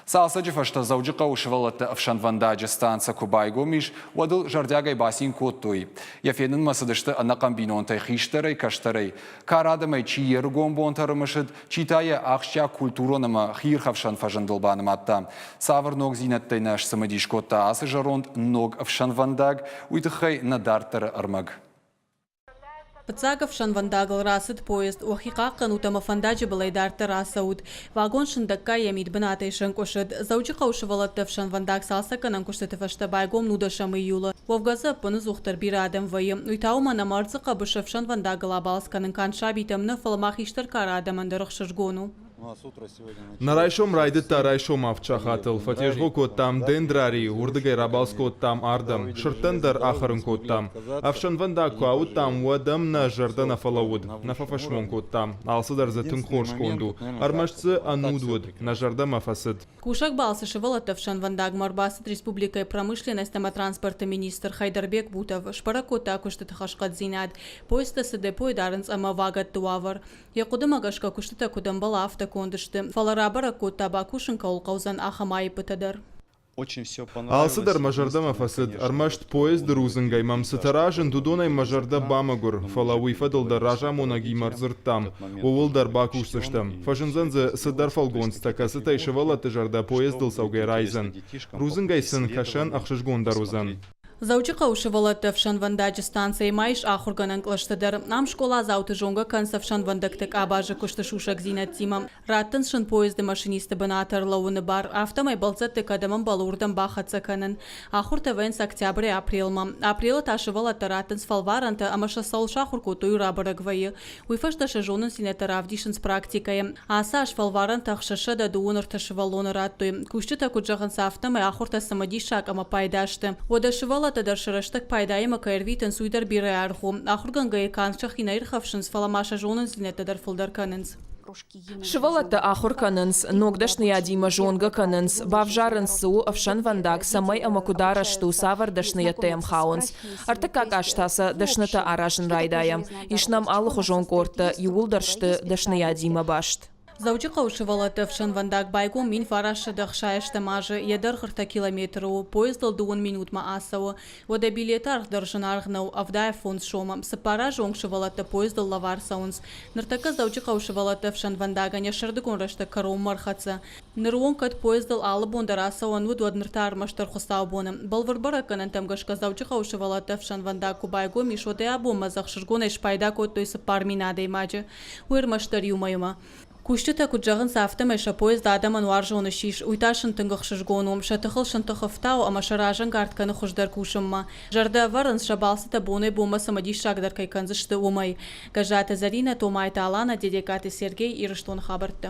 Цалцӕджы фӕстӕ Дзӕуджыхъӕуы сывӕллӕтты ӕфсӕнвӕндаджы станцӕ куы байгом ис, уӕд ыл зӕрдиагӕй бацин кодтой. Йӕ фенынмӕ цыдысты ӕнӕхъӕн бинонтӕй хистӕрӕй-кӕстӕрӕй. Кар адӕмӕй чи йе рыгон бонтӕ ӕрымысыд, чи та йӕ ахсджиаг культурон ӕмӕ хиирхӕфсӕн фӕзындыл банымадта. Цавӕр ногдзинӕдтӕй нӕ сцымыдис кодта ацы зӕронд ног ӕфсӕнвӕндаг, уый тыххӕй нӕ дарддӕры ӕрмӕг. Фыццаг ӕфсӕнвӕндагыл рацыд поезд. Уӕхи хъахъхъӕнут ӕмӕ фӕндаджы былӕй дарддӕр ацӕут. Вагон сындӕггай йӕ мидбынатӕй сӕнкъуысыд. Дзӕуджыхъӕуы сывӕллӕтты ӕфсӕнвӕндаг цалцӕггӕнӕн куыстыты фӕстӕ байгом нудӕсӕм июлы. Уӕвгӕ дзы ӕппыныдзухдӕр бирӕ адӕм вӕййы. Уый та уымӕн ӕмӕ ӕрдзы хъӕбысы ӕфсӕнвӕндагыл абалц кӕнын канд сабитӕм нӕ, фӕлӕ ма хистӕр кары адӕмӕн дӕр ӕхсызгон у. Нӕ райсом райдыдта райсом авд сахатыл. Фӕтезгъо кодтам Дендрарийы, уырдыгӕй рабалц кодтам ардӕм. Сырдтӕн дӕр ахӕрын кодтам. Ӕфсӕнвӕндаг куы ауыдтам, уӕд ӕм нӕ зӕрдӕ нӕ фӕлӕууыд, нӕ фӕфӕсмон кодтам. Алцыдӕр дзы тынг хорз конд у. Ӕрмӕст дзы ӕнуд уыд, нӕ зӕрдӕмӕ фӕцыд. Кусӕг балцы сывӕллӕтты ӕфсӕнвӕндагмӕ ӕрбацыд республикӕйы промышленность ӕмӕ транспорты министр Хайдарбек Бутов. Сбӕрӕг кодта куыстыты хӕрзхъӕддзинад, поездтӕ цы депойы дарынц ӕмӕ вагӕтты уавӕр. Йӕ хъуыдымӕ гӕсгӕ куыстытӕ куыд ӕмбӕлы, афтӕ конд сты, фӕлӕ рабӕрӕг кодта, бакусын кӕуыл хъӕудзӕн, ахӕм аиппытӕ дӕр. Алцыдӕр мӕ зӕрдӕмӕ фӕцыд, ӕрмӕст поезды рудзынгӕй мӕм цытӕ разынд, уыдонӕй мӕ зӕрдӕ бамӕгуыр, фӕлӕ уый фӕдыл дӕр разамонӕгимӕ ӕрдзырдтам, ууыл дӕр бакусдзыстӕм. Фӕзындзӕн дзы цыдӕр фӕлгонцтӕ, кӕцытӕй сывӕллӕтты зӕрдӕ поездыл цӕугӕ райдзӕн. Рудзынгӕй сын кӕсӕн ӕхсызгондӕр уыдзӕн. Дзӕуджыхъӕуы сывӕллӕтты ӕфсӕнвӕндаджы станцӕйы ма ис ахуыргӕнӕн кълӕстӕ дӕр. Ам скъоладзауты зонгӕ кӕнынц ӕфсӕнвӕндӕгты къабазы куысты сусӕгдзинӕдтимӕ. Раттынц сын поезды машинисты бынаты ӕрлӕууыны бар, афтӕмӕй бӕлццӕтты кӕдӕм ӕмбӕлы, уырдӕм бахӕццӕ кӕнын. Ахуыртӕ вӕййынц октябрӕй апрелмӕ. Апрелы та сывӕллӕттӕ раттынц фӕлварӕнтӕ ӕмӕ сӕ цӕуыл сахуыр кодтой, уый рабӕрӕг вӕййы. Уый фӕстӕ сӕ зонындзинӕдтӕ равдисынц практикӕйы. Ацы аз фӕлварӕнтӕ 633 сывӕллоны радтой. Кусджытӕ куыд зӕгъынц, афтӕмӕй ахуыртӕ цымыдисаг ӕмӕ пайда сты. Уӕдӕ сывӕллӕттӕ дӕр сӕ рӕстӕг пайдаимӕ кӕй ӕрвитынц, уый дӕр бирӕ аргъ у. Ахуыргӕнгӕйӕ канд сӕхи нӕ ирхӕфсынц, фӕлӕ ма сӕ зонындзинӕдтӕ дӕр фылдӕр кӕнынц. Сывӕллӕттӕ ахуыр кӕнынц, ног дӕсныйадимӕ зонгӕ кӕнынц, бавзарынц, цы у ӕфсӕнвӕндаг, цӕмӕй ӕмӕ куыд арӕзт у, цавӕр дӕсныйӕдтӕ йӕм хауынц. Ӕртыккаг аз та сӕ дӕснытӕ аразын райдайӕм. Ис нӕм алыхуызон къордтӕ, иууылдӕр сты дӕсныйадимӕ баст. Дзӕуджыхъӕуы сывӕллӕтты ӕфсӕнвӕндаг байгом 1968 азы, йӕ дӕргъ ӕртӕ километры у, поездыл дыууын минутмӕ ацӕуы. Уӕдӕ билеты аргъ дӕр зынаргъ нӕу, 75 сомы. Цыппар азы онг сывӕллӕттӕ поездыл лӕвар цӕуынц. Ныртӕккӕ Дзӕуджыхъӕуы сывӕллӕтты ӕфсӕнвӕндагӕн йӕ сӕрдыгон рӕстӕг кӕронмӕ ӕрхӕццӕ. Ныры онг кӕд поездыл алы бон дӕр ацӕуӕн уыд, уӕд ныр та ӕрмӕстдӕр хуыцаубоны. Бӕлвырд бӕрӕггӕнӕнтӕм гӕсгӕ Дзӕуджыхъӕуы сывӕллӕтты ӕфсӕнвӕндаг куы байгом ис, уӕдӕй абонмӕ дзы ӕхсызгонӕй спайда кодтой 4000 адӕймаджы. Уый ӕрмӕстдӕр иу мӕймӕ. Кусджытӕ куыд зӕгъынц, афтӕмӕй сӕ поезд адӕмӕн уарзон ссис, уый та сын тынг ӕхсызгон у, сӕ тыхыл сын тых ӕфтауы ӕмӕ сӕ разӕнгард кӕны хуыздӕр кусынмӕ. Зӕрдӕ ӕвӕрынц, сӕ балцытӕ бонӕй-бонмӕ цымыдисагдӕр кӕй кӕндзысты, уымӕй. Гӕззаты Зӕринӕ, Томайты Алана, Дедегкаты Сергей, Ирыстоны хабӕрттӕ.